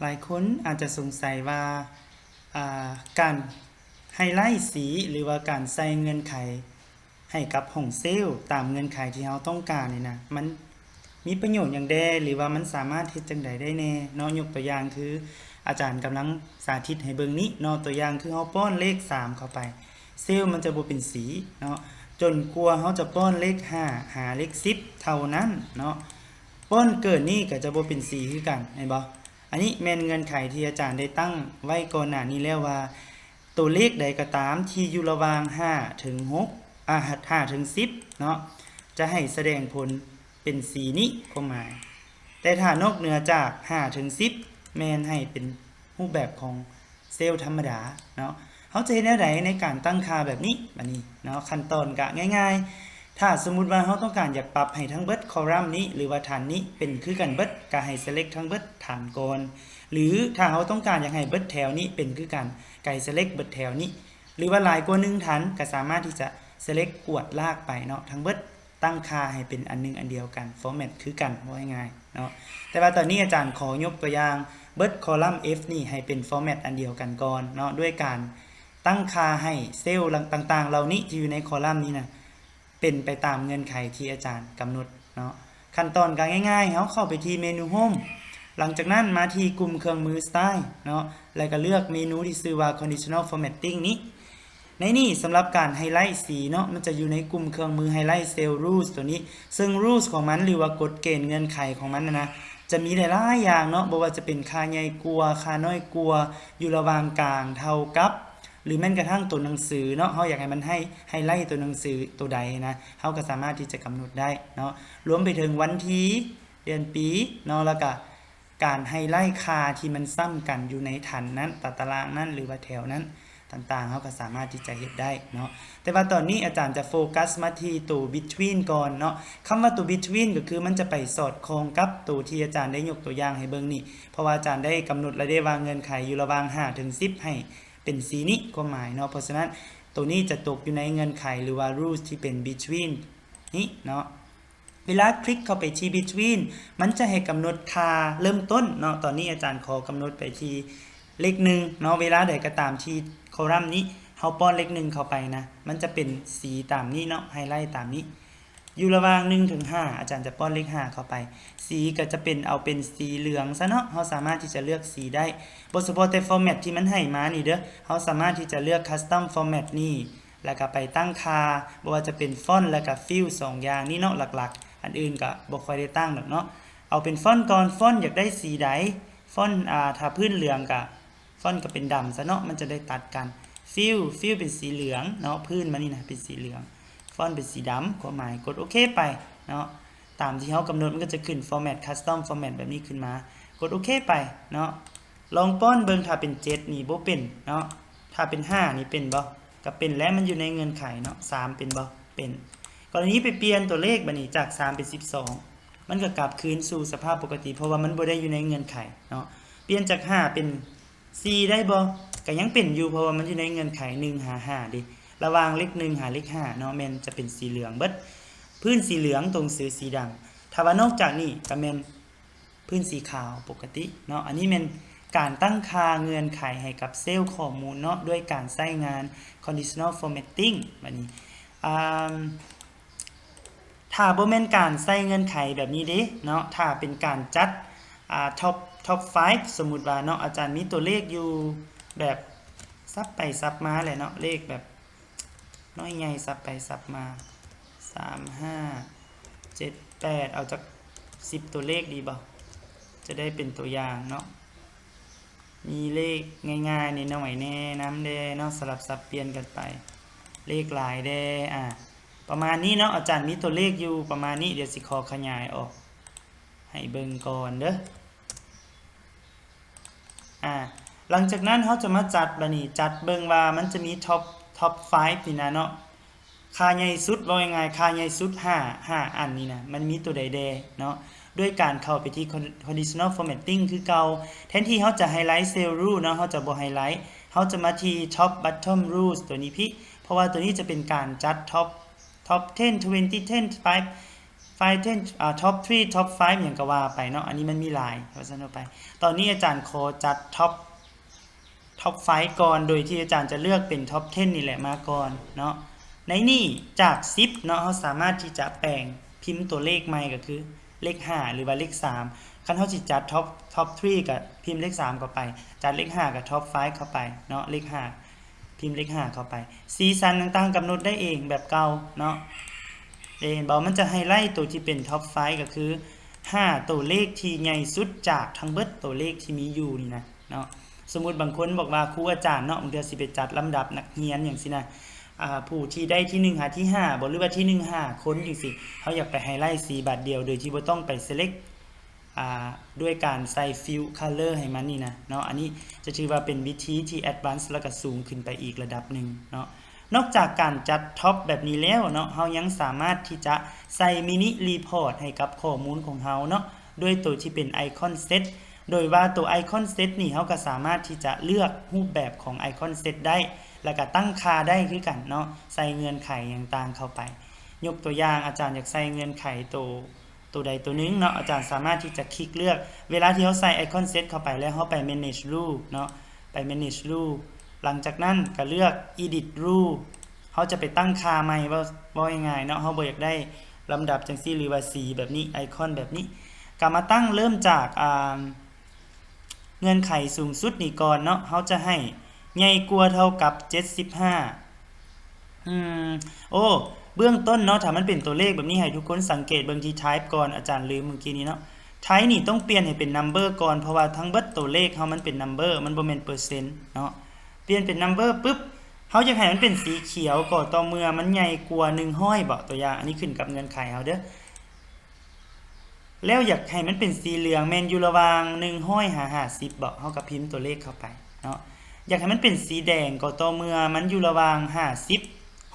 ຫຼາຍຄົນອາດຈະສົງໄສວ່າ ອາ ການໄຮໄລສີ ຫຼືວ່າການໃສ່ເງື່ອນໄຂໃຫ້ກັບຫ້ອງເຊວຕາມເງື່ອນໄຂທີ່ເຮົາຕ້ອງການນີ້ນະ ມັນມີປະໂຫຍດຫຍັງແດ່ ຫຼືວ່າມັນສາມາດເຮັດຈັ່ງໃດໄດ້ແດ່ເນາະ. ຍົກຕົວຢ່າງຄືອາຈານກຳລັງສາທິດໃຫ້ເບິ່ງນີ້ເນາະ, ຕົວຢ່າງຄືເຮົາປ້ອນເລກສາມເຂົ້າໄປ ເຊວມັນຈະບໍ່ເປັນສີເນາະ ຈົນກວ່າເຮົາຈະປ້ອນເລກຫ້າຫາເລກສິບເທົ່ານັ້ນເນາະ. ປ້ອນເກີນນີ້ກໍຈະບໍ່ເປັນສີຄືກັນ ເຫັນບໍ່? ອັນນີ້ແມ່ນເງື່ອນໄຂທີ່ອາຈານໄດ້ຕັ້ງໄວ້ກ່ອນໜ້ານີ້ແລ້ວວ່າ ຕົວເລກໃດກໍຕາມທີ່ຢູ່ລະຫວ່າງຫ້າເຖິງຫົກ ອາ ຫ້າເຖິງສິບເນາະ ຈະໃຫ້ສະແດງຜົນເປັນສີນີ້ ຄວາມໝາຍ. ແຕ່ຖ້ານອກເໜືອຈາກຫ້າເຖິງສິບ ແມ່ນໃຫ້ເປັນຮູບແບບຂອງເຊວທຳມະດາເນາະ. ເຮົາຈະເຮັດແນວໃດໃນການຕັ້ງຄ່າແບບນີ້? ບັດນີ້ເນາະ ຂັ້ນຕອນກະງ່າຍໆ. ຖ້າສົມມຸດວ່າເຮົາຕ້ອງການຢາກປັບໃຫ້ທັງເບິດຄໍລັມນີ້ ຫຼືວ່າຖັນນີ້ເປັນຄືກັນເບິດ ກະໃຫ້ select ທັງເບິດຖັນກ່ອນ ຫຼືຖ້າເຮົາຕ້ອງການຢາກໃຫ້ເບິດແຖວນີ້ເປັນຄືກັນ ກະໃຫ້ select ເບິດແຖວນີ້ ຫຼືວ່າຫຼາຍກວ່າໜຶ່ງຖັນ ກະສາມາດທີ່ຈະ select ກວດລາກໄປເນາະ ທັງເບິດ ຕັ້ງຄ່າໃຫ້ເປັນອັນໜຶ່ງອັນດຽວກັນ format ຄືກັນ ເວົ້າງ່າຍໆເນາະ. ແຕ່ວ່າຕອນນີ້ອາຈານຂໍຍົກຕົວຢ່າງເບິດຄໍລັມ F ນີ້ໃຫ້ເປັນ format ອັນດຽວກັນກ່ອນເນາະ ດ້ວຍການຕັ້ງຄ່າໃຫ້ເຊວຕ່າງໆເຫຼົ່ານີ້ທີ່ຢູ່ໃນຄໍລັມນີ້ນະ ເປັນໄປຕາມເງື່ອນໄຂທີ່ອາຈານກຳນົດເນາະ. ຂັ້ນຕອນກໍງ່າຍໆ ເຮົາເຂົ້າໄປທີ່ເມນູ Home ຫຼັງຈາກນັ້ນມາທີ່ກຸ່ມເຄື່ອງມື Style ເນາະ ແລ້ວກໍເລືອກເມນູທີ່ຊື່ວ່າ Conditional Formatting ນີ້. ໃນນີ້ສຳລັບການໄຮໄລສີເນາະ ມັນຈະຢູ່ໃນກຸ່ມເຄື່ອງມື Highlight Cell Rules ຕົວນີ້ ເຊິ່ງ rules ຂອງມັນ ຫຼືວ່າກົດເກນເງື່ອນໄຂຂອງມັນນະ ຈະມີຫຼາຍໆຢ່າງເນາະ ບໍ່ວ່າຈະເປັນຄ່າໃຫຍ່ກວ່າ ຄ່ານ້ອຍກວ່າ ຢູ່ລະຫວ່າງກາງ ເທົ່າກັບ ຫຼືແມ່ນກະທັ້ງຕົວໜັງສືເນາະ ເຮົາຢາກໃຫ້ມັນໄຮ highlight ຕົວໜັງສືຕົວໃດນະ ເຮົາກໍສາມາດທີ່ຈະກຳນົດໄດ້ເນາະ ລວມໄປເຖິງວັນທີ ເດືອນປີເນາະ ແລ້ວກະການໄຮໄລຄ່າທີ່ມັນຊ້ຳກັນຢູ່ໃນຖັນນັ້ນ ຕາຕະລາງນັ້ນ ຫຼືວ່າແຖວນັ້ນຕ່າງໆ ເຮົາກໍສາມາດທີ່ຈະເຮັດໄດ້ເນາະ. ແຕ່ວ່າຕອນນີ້ອາຈານຈະໂຟກັສມາທີ່ໂຕ Between ກ່ອນເນາະ. ຄຳວ່າໂຕ Between ກໍຄືມັນຈະໄປສອດຄ່ອງກັບໂຕທີ່ອາຈານໄດ້ຍົກຕົວຢ່າງໃຫ້ເບິ່ງນີ້ ເພາະວ່າອາຈານໄດ້ກຳນົດແລ້ວເດ້ວ່າເງື່ອນໄຂຢູ່ລະຫວ່າງຫ້າເຖິງສິບໃຫ້ເປັນສີນີ້ ຄວາມໝາຍເນາະ. ເພາະສະນັ້ນ ໂຕນີ້ຈະຕົກຢູ່ໃນເງື່ອນໄຂ ຫຼືວ່າ rules ທີ່ເປັນ Between ນີ້ເນາະ. ເວລາຄລິກເຂົ້າໄປທີ່ Between ມັນຈະໃຫ້ກຳນົດຄ່າເລີ່ມຕົ້ນເນາະ. ຕອນນີ້ອາຈານຂໍກຳນົດໄປທີ່ເລກໜຶ່ງເນາະ. ເວລາໃດກໍຕາມທີ່ຄໍລັມນີ້ເຮົາປ້ອນເລກໜຶ່ງເຂົ້າໄປນະ ມັນຈະເປັນສີຕາມນີ້ເນາະ ໄຮໄລຕາມນີ້ ຢູ່ລະຫວ່າງໜຶ່ງເຖິງຫ້າ ອາຈານຈະປ້ອນເລກຫ້າເຂົ້າໄປ ສີກໍຈະເປັນ ເອົາເປັນສີເຫຼືອງຊະເນາະ. ເຮົາສາມາດທີ່ຈະເລືອກສີໄດ້ ບໍ່ສະເພາະແຕ່ format ທີ່ມັນໃຫ້ມານີ້ເດີ້ ເຮົາສາມາດທີ່ຈະເລືອກ Custom Format ນີ້ ແລ້ວກໍໄປຕັ້ງຄ່າ ບໍ່ວ່າຈະເປັນ Font ແລ້ວກໍ Fill ສອງຢ່າງນີ້ເນາະ ຫຼັກໆ ອັນອື່ນກໍບໍ່ຄ່ອຍໄດ້ຕັ້ງດອກເນາະ. ເອົາເປັນ Font ກ່ອນ Font ຢາກໄດ້ສີໃດ Font ອາ ຖ້າພື້ນເຫຼືອງກໍ Font ກໍເປັນດຳຊະເນາະ ມັນຈະໄດ້ຕັດກັນ. Fill Fill ເປັນສີເຫຼືອງເນາະ ພື້ນມັນນີ້ນະເປັນສີເຫຼືອງ Font ເປັນສີດຳ ຄວາມໝາຍ ກົດໂອເຄໄປເນາະ. ຕາມທີ່ເຮົາກຳນົດ ມັນກໍຈະຂຶ້ນ Format Custom Format ແບບນີ້ຂຶ້ນມາ ກົດໂອເຄໄປເນາະ. ລອງປ້ອນເບິ່ງ ຖ້າເປັນເຈັດນີ້ບໍ່ເປັນເນາະ ຖ້າເປັນຫ້ານີ້ເປັນບໍ່? ກໍເປັນແຫຼະ ມັນຢູ່ໃນເງື່ອນໄຂເນາະ. ສາມເປັນບໍ່? ເປັນ. ກໍລະນີໄປປ່ຽນຕົວເລກບາດນີ້ ຈາກສາມເປັນສິບສອງ ມັນກໍກັບຄືນສູ່ສະພາບປົກກະຕິ ເພາະວ່າມັນບໍ່ໄດ້ຢູ່ໃນເງື່ອນໄຂເນາະ. ປ່ຽນຈາກຫ້າເປັນສີ່ໄດ້ບໍ່? ກໍຍັງເປັນຢູ່ ເພາະວ່າມັນຢູ່ໃນເງື່ອນໄຂໜຶ່ງຫາຫ້າເດ ລະຫວ່າງເລກໜຶ່ງຫາເລກຫ້າເນາະ ແມ່ນຈະເປັນສີເຫຼືອງເບິດ ພື້ນສີເຫຼືອງ ຕົວໜັງສືສີດຳ. ຖ້າວ່ານອກຈາກນີ້ກໍແມ່ນ ພື້ນສີຂາວປົກກະຕິເນາະ. ອັນນີ້ແມ່ນການຕັ້ງຄ່າເງື່ອນໄຂໃຫ້ກັບເຊວຂໍ້ມູນເນາະ ດ້ວຍການໃຊ້ງານ Conditional Formatting ບາດນີ້ ອາ ຖ້າບໍ່ແມ່ນການໃສ່ເງື່ອນໄຂແບບນີ້ເດ້ເນາະ ຖ້າເປັນການຈັດ ອາ Top Top five ສົມມຸດວ່າເນາະ ອາຈານມີຕົວເລກຢູ່ແບບສັບໄປສັບມາແຫຼະເນາະ ເລກແບບ ນ້ອຍໃຫຍ່ສັບໄປສັບມາ ສາມ ຫ້າ ເຈັດ ແປດ ເອົາຈັກສິບຕົວເລກດີບໍ່? ຈະໄດ້ເປັນຕົວຢ່າງເນາະ ມີເລກງ່າຍໆ ໜ້ອຍໆ ແນ່ນຳແດ່ເນາະ ສະຫຼັບສັບປ່ຽນກັນໄປ ເລກຫຼາຍແດ່ ອາ ປະມານນີ້ເນາະ ອາຈານມີຕົວເລກຢູ່ປະມານນີ້ ດຽວຊິຂໍຂະຫຍາຍອອກໃຫ້ເບິ່ງກ່ອນເດີ້. ອາ ຫຼັງຈາກນັ້ນເຮົາຈະມາຈັດ ບາດນີ້ຈັດເບິ່ງວ່າມັນຈະມີ Top Top five ນີ້ນະເນາະ ຄ່າໃຫຍ່ສຸດ ເວົ້າງ່າຍໆ ຄ່າໃຫຍ່ສຸດ ຫ້າ ຫ້າອັນນີ້ນະ ມັນມີຕົວໃດແດ່ເນາະ ດ້ວຍການເຂົ້າໄປທີ່ Con- Conditional Formatting ຄືເກົ່າ ແທນທີ່ເຮົາຈະ Highlight Cell Rule ເນາະ ເຮົາຈະບໍ່ Highlight ເຮົາຈະມາທີ່ Top Bottom Rules ຕົວນີ້ພີ້ ເພາະວ່າຕົວນີ້ຈະເປັນການຈັດ Top Top ten Twenty Ten Five five ten ອ່າ top three top five ຫຍັງກໍວ່າໄປເນາະ ອັນນີ້ມັນມີຫຼາຍວ່າຊັ້ນເອົາໄປ. ຕອນນີ້ອາຈານຂໍຈັດ top top five ກ່ອນ ໂດຍທີ່ອາຈານຈະເລືອກເປັນ top ten ນີ້ແຫຼະມາກ່ອນເນາະ. ໃນນີ້ຈາກສິບເນາະ ເຮົາສາມາດທີ່ຈະແປງພິມຕົວເລກໃໝ່ ກໍຄືເລກຫ້າ ຫຼືວ່າເລກສາມ. ຄັນເຮົາຊິຈັດ top top three ກໍພິມເລກສາມເຂົ້າໄປ, ຈັດເລກຫ້າກໍ top five ເຂົ້າໄປເນາະ ເລກຫ້າ ພິມເລກຫ້າເຂົ້າໄປ. ສີສັນຕ່າງໆກຳນົດໄດ້ເອງແບບເກົ່າເນາະ. ເຫັນບໍ່ ມັນຈະໄຮໄລໂຕທີ່ເປັນ top five ກໍຄືຫ້າໂຕເລກທີ່ໃຫຍ່ສຸດຈາກທັງເບິດໂຕເລກທີ່ມີຢູ່ນີ້ນະເນາະ. ສົມມຸດບາງຄົນບອກວ່າ ຄູອາຈານເນາະ ບາງເທື່ອຊິໄປຈັດລຳດັບນັກຮຽນຫຍັງຊີ້ນະ ອ່າ ຜູ້ທີ່ໄດ້ທີໜຶ່ງຫາທີຫ້າບໍ ຫຼືວ່າທີໜຶ່ງຫ້າຄົນຈັ່ງຊີ້ ເຮົາຢາກໄປໄຮໄລສີບາດດຽວ ໂດຍທີ່ບໍ່ຕ້ອງໄປ select ອ່າ ດ້ວຍການໃສ່ fill color ໃຫ້ມັນນີ້ນະເນາະ. ອັນນີ້ຈະຖືວ່າເປັນວິທີທີ່ advance ແລ້ວກໍສູງຂຶ້ນໄປອີກລະດັບໜຶ່ງເນາະ. ນອກຈາກການຈັດ top ແບບນີ້ແລ້ວເນາະ ເຮົາຍັງສາມາດທີ່ຈະໃສ່ mini report ໃຫ້ກັບຂໍ້ມູນຂອງເຮົາເນາະ ດ້ວຍໂຕທີ່ເປັນ icon set ໂດຍວ່າໂຕ icon set ນີ້ ເຮົາກໍສາມາດທີ່ຈະເລືອກຮູບແບບຂອງ icon set ໄດ້ ແລ້ວກໍຕັ້ງຄ່າໄດ້ຄືກັນເນາະ ໃສ່ເງື່ອນໄຂຫຍັງຕ່າງເຂົ້າໄປ. ຍົກຕົວຢ່າງ ອາຈານຢາກໃສ່ເງື່ອນໄຂໂຕ ໂຕໃດໂຕໜຶ່ງເນາະ ອາຈານສາມາດທີ່ຈະຄລິກເລືອກ ເວລາທີ່ເຮົາໃສ່ icon set ເຂົ້າໄປແລ້ວ ເຮົາໄປ manage rule ເນາະ ໄປ manage rule ຫຼັງຈາກນັ້ນກໍເລືອກ edit rule ເຮົາຈະໄປຕັ້ງຄ່າໃໝ່ ເວົ້າ ເວົ້າງ່າຍໆເນາະ ເຮົາບໍ່ຢາກໄດ້ລຳດັບຈັ່ງຊີ້ ຫຼືວ່າສີແບບນີ້ icon ແບບນີ້ ກໍມາຕັ້ງເລີ່ມຈາກ ອ່າ ເງື່ອນໄຂສູງສຸດນີ້ກ່ອນເນາະ ເຮົາຈະໃຫ້ໃຫຍ່ກວ່າເທົ່າກັບເຈັດສິບຫ້າ. ອືມ ໂອ້ ເບື້ອງຕົ້ນເນາະ ຖ້າມັນເປັນຕົວເລກແບບນີ້ ໃຫ້ທຸກຄົນສັງເກດເບິ່ງທີ່ type ກ່ອນ ອາຈານລືມມື້ກີ້ນີ້ເນາະ. type ນີ້ຕ້ອງປ່ຽນໃຫ້ເປັນ number ກ່ອນ ເພາະວ່າທັງເບິດຕົວເລກເຮົາມັນເປັນ number ມັນບໍ່ແມ່ນເປີເຊັນເນາະ. ປ່ຽນເປັນ number ປຶບ ເຮົາຢາກໃຫ້ມັນເປັນສີຂຽວກໍຕໍ່ເມື່ອມັນໃຫຍ່ກວ່າໜຶ່ງຮ້ອຍບໍ ຕົວຢ່າງ ອັນນີ້ຂຶ້ນກັບເງື່ອນໄຂເຮົາເດີ້. ແລ້ວຢາກໃຫ້ມັນເປັນສີເຫຼືອງ ແມ່ນຢູ່ລະຫວ່າງໜຶ່ງຮ້ອຍຫາຫ້າສິບບໍ ເຮົາກໍພິມຕົວເລກເຂົ້າໄປເນາະ. ຢາກໃຫ້ມັນເປັນສີແດງກໍຕໍ່ເມື່ອມັນຢູ່ລະຫວ່າງຫ້າສິບ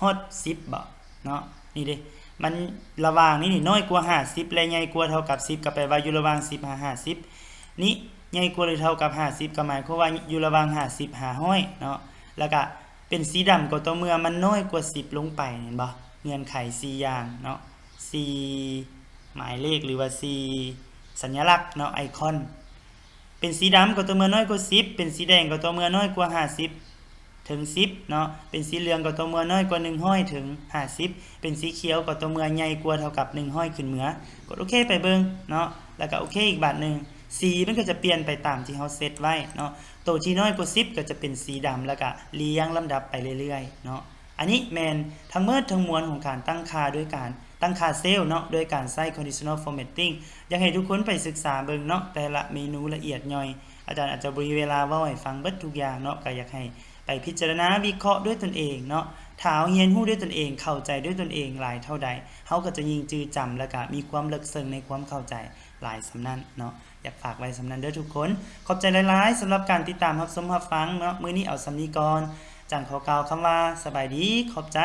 ຮອດສິບບໍເນາະ. ນີ້ເດ້ ມັນລະຫວ່າງນີ້ນີ້ ນ້ອຍກວ່າຫ້າສິບ ແລະ ໃຫຍ່ກວ່າເທົ່າກັບສິບ ກໍແປວ່າຢູ່ລະຫວ່າງສິບຫາຫ້າສິບ. ນີ້ໃຫຍ່ກວ່າຫຼືເທົ່າກັບຫ້າສິບ ກໍໝາຍຄວາມວ່າຢູ່ລະຫວ່າງຫ້າສິບຫາຮ້ອຍເນາະ. ແລ້ວກະເປັນສີດຳກໍຕໍ່ເມື່ອມັນນ້ອຍກວ່າສິບລົງໄປ ເຫັນບໍ່? ເງື່ອນໄຂສີ່ຢ່າງເນາະ ສີ່ໝາຍເລກ ຫຼືວ່າສີ່ສັນຍະລັກເນາະ ໄອຄອນ. ເປັນສີດຳກໍຕໍ່ເມື່ອນ້ອຍກວ່າສິບ ເປັນສີແດງກໍຕໍ່ເມື່ອນ້ອຍກວ່າຫ້າສິບ ເຖິງສິບເນາະ ເປັນສີເຫຼືອງກໍຕໍ່ເມື່ອນ້ອຍກວ່າໜຶ່ງຮ້ອຍເຖິງຫ້າສິບ ເປັນສີຂຽວກໍຕໍ່ເມື່ອໃຫຍ່ກວ່າເທົ່າກັບໜຶ່ງຮ້ອຍຂຶ້ນເມືອ. ກົດໂອເຄໄປເບິ່ງເນາະ ແລ້ວກໍໂອເຄອີກບາດໜຶ່ງ ສີມັນກໍຈະປ່ຽນໄປຕາມທີ່ເຮົາເຊັດໄວ້ເນາະ. ໂຕທີ່ນ້ອຍກວ່າສິບກໍຈະເປັນສີດຳ ແລ້ວກໍລຽງລຳດັບໄປເລື້ອຍໆເນາະ. ອັນນີ້ແມ່ນທັງໝົດທັງມວນຂອງການຕັ້ງຄ່າໂດຍການ ຕັ້ງຄ່າເຊວເນາະ ໂດຍການໃຊ້ conditional formatting. ຢາກໃຫ້ທຸກຄົນໄປສຶກສາເບິ່ງເນາະ ແຕ່ລະເມນູລະອຽດຍ່ອຍ. ອາຈານອາດຈະບໍ່ມີເວລາເວົ້າໃຫ້ຟັງເບິດທຸກຢ່າງເນາະ ກໍຢາກໃຫ້ໄປພິຈາລະນາວິເຄາະດ້ວຍຕົນເອງເນາະ. ຖ້າເຮົາຮຽນຮູ້ດ້ວຍຕົນເອງ ເຂົ້າໃຈດ້ວຍຕົນເອງຫຼາຍເທົ່າໃດ ເຮົາກໍຈະຍິ່ງຈື່ຈຳ ແລ້ວກໍມີຄວາມເລິກເຊິ່ງໃນຄວາມເຂົ້າໃຈຫຼາຍສ່ຳນັ້ນເນາະ. ຢາກຝາກໄວ້ສ່ຳນັ້ນເດີ້ທຸກຄົນ. ຂອບໃຈຫຼາຍໆສຳລັບການຕິດຕາມຮັບຊົມຮັບຟັງເນາະ. ມື້ນີ້ເອົາສ່ຳນີ້ກ່ອນ. ອາຈານຂໍກ່າວຄຳວ່າ ສະບາຍດີ ຂອບໃຈ.